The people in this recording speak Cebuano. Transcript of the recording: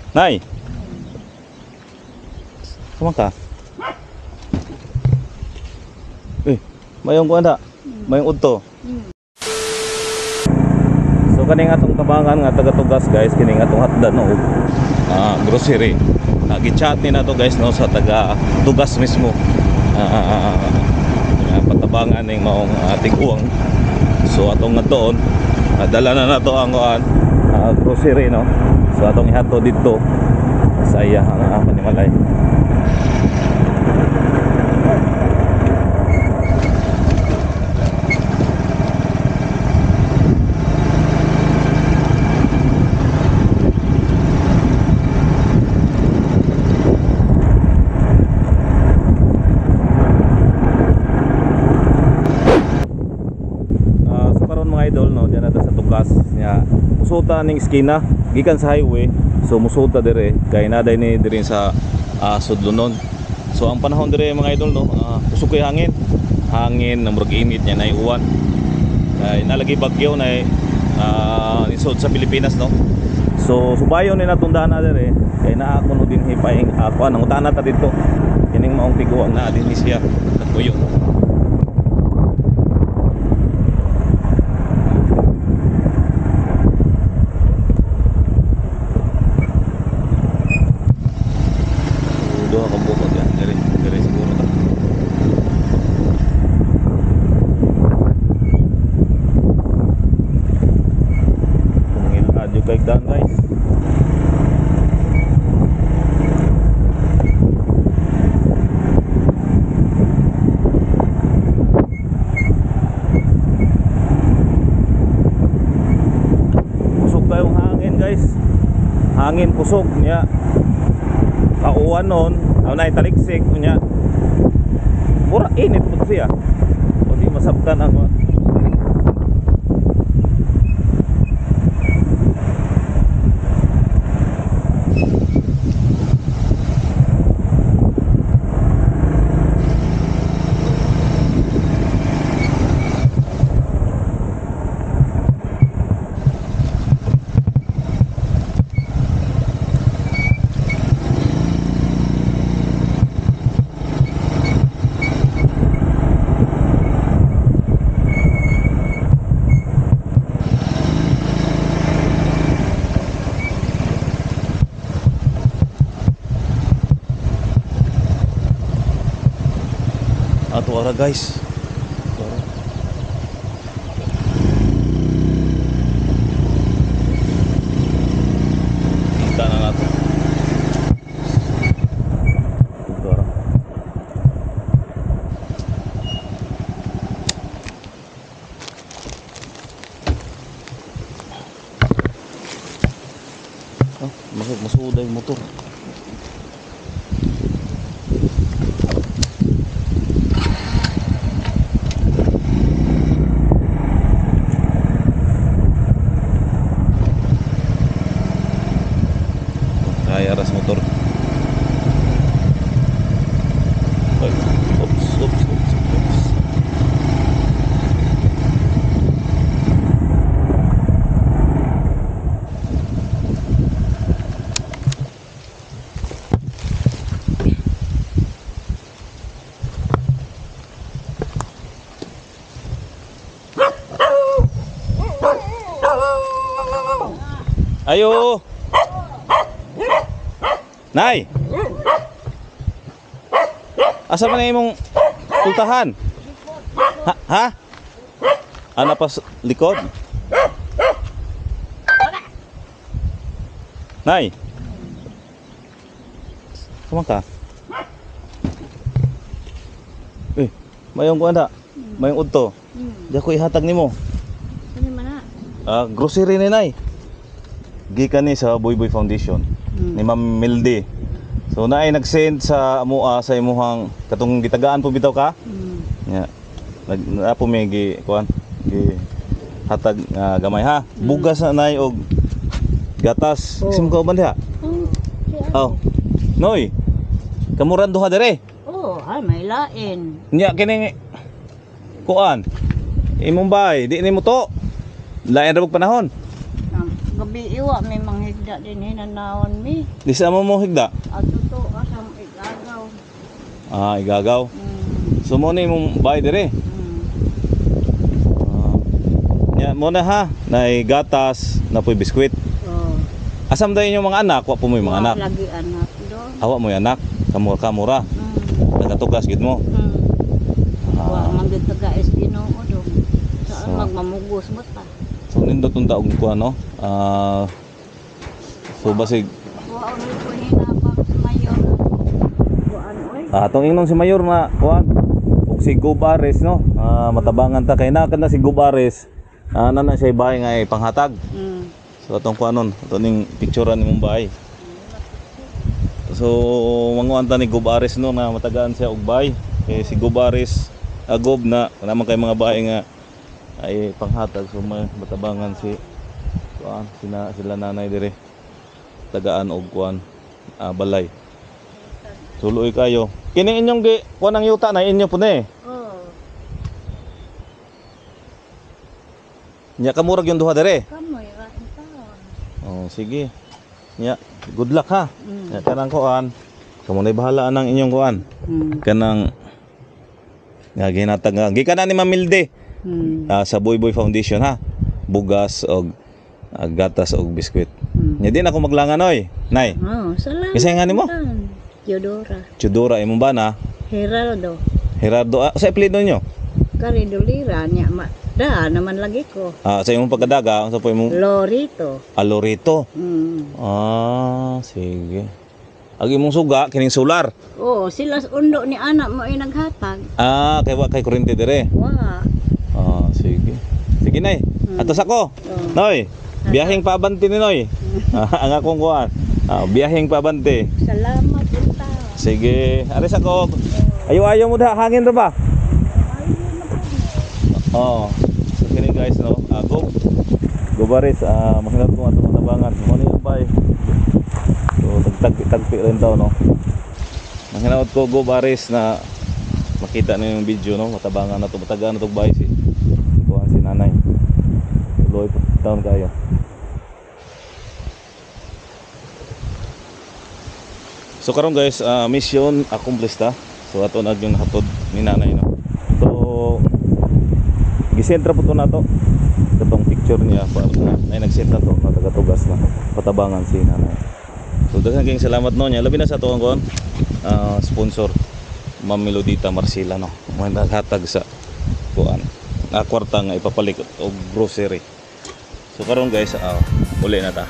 Nay. Kuma ka? Eh, mayong kuan da. Mayong udto. So kaning atong tabangan nga taga-tugas guys, kining atong hatdan no grocery. Gi-chat ni nato guys no sa taga Tugas mismo. Patabangan ning maong tig-uwang. So atong ngadtoon, dala na nato ang kuan grocery no. So atong ihatod didto sa iyang panimalay. So karon mga idol no, diyan nato sa Tugas nya. Musuta ning eskina gikan sa highway. So musuta dire kay naday ni dire sa Sudlunon. So ang panahon dire mga idol no, kusog kay hangin. Hangin na murag init nya nay uwan. Kay nalagi bagyo na nisod sa Pilipinas no. So subayon ni natong daan na dire kay naa kuno dinhi paing kuan ang utana ta didto. Kining maong tiguang naa dinhi siya nagpuyo. Duha ka bukod yan. Dire, dire siguro ta. Kumangil adyo kay daan guys. Kusog tayong hangin guys. Hangin kusog niya. Kauwan nun, na italiksik niya. Mura init po siya. O di masabtan ang ato ara guys. Kita na nato. Ito ara. Ah, masuda yung motor. Kaya ras motor. Ay, oops, oops, oops, oops. Ayo. Nay. Asa man imong pultahan? Ha? Ha? Ana pa sa likod? Nay. Kuma ka? Eh, mayong kuan da. Mayong udto. Di ako ihatag nimo. Ano man na? Grocery ni Nay. Gikan ni sa Boy Boy Foundation ni Ma'am Milde. So naay nag-send sa amoa sa imuhang katong gitagaan po bitaw ka. Nya. Nag naa po may gi kuan gi hatag gamay ha. Bugas na nay og gatas. Oh. Sim ka uban diha. Oh. Noy. Kamuran duha dire. Oh, ay may lain. Nya kini kuan. Imong bay, di nimo to. Lain ra bug panahon. Gabi iwa may manghigda din hinanawon mi. Di sa mo mo higda. Ato to asang igagaw. Ah, igagaw. So mo ni imong bahay dire. Ah. Nya mo na ha, nay gatas, na po'y biskwit. Oh. Asam dayon yung mga anak, wa po mo yung mga Wa anak. lagi anak do. Awa mo yung anak, kamura kamura. Nagatugas gid mo. Wa Ah, man gid taga is Ginoo do. Saan So- magmamugos mo ta? so nindot unta og kuan no. Ah, so basig Wa ang ko hinabang sa mayor. Kuan oy. Atong ingnon si Mayor na kuan ug si Gubares no. Ah, matabangan ta kay na si Gubares. Ah, na siya bahay nga ipanghatag. So atong kuanon, ato ning picturean nimong bahay. So manguan ta ni Gubares no na matagaan siya og bahay. Kay si Gubares agob na naman kay mga bahay nga ay panghatag, so matabangan si kuan sina sila nanay dire tagaan og kuan balay. Suloy kayo. Kini inyong gi kuan ang yuta na inyo po na eh. Oh, Nya kamurag yung duha dire. kamoy ra taon. Oh, sige. Nya, good luck ha. Nya kanang kuan. Kamo na bahala ang inyong kuan. Kanang nga ginatag nga gikan na ni Mamilde sa Boy Boy Foundation ha. Bugas og gatas og biskwit. Nya di na ako maglangan oy. Nay, Oh, salamat. Kinsa nga nimo? Tan. Teodora. Chudora imong bana. Geraldo. Gerardo, sa apelyido nyo? Karidolira niya ma da naman lagi ko. Ah, sa imong pagkadaga, unsa po imong Lorito. Alorito. Ah, sige. Ang imong suga kining solar. Oh, sila sa undo ni anak mo ay naghatag. Ah, kay wa kay kuryente dire. Wa. Ah, sige. Sige nay. Atos ako. Oh. Noy, biyaheng paabante ni Noy. Ah, ang akong kuan. Ah, biyaheng paabante. Salamat unta. Sige, aris ako. Ayo-ayo mo da, hangin ra ba? Oh. So kini guys no, go. Go baris, mahinat ko atong matabangan. Mo ni yung bay. So tagtagpi rin daw no. Mahinaot ko go baris na makita niyo yung video no, matabangan na to, matagaan na to bay si kuan si nanay. Tuloy po taon kayo. So karon guys, mission accomplished ta. So ato na yung nahatod ni nanay no. So gisentra po to nato. Katong picture niya para na ay nagsend na to na taga-tugas na patabangan si nanay. So daghan kayong salamat no niya. Labi na sa ato ang kon sponsor Ma'am Melodita Marcela no. Mo naghatag sa kuan na kwarta nga ipapalikot og grocery. So karon guys, uli na ta.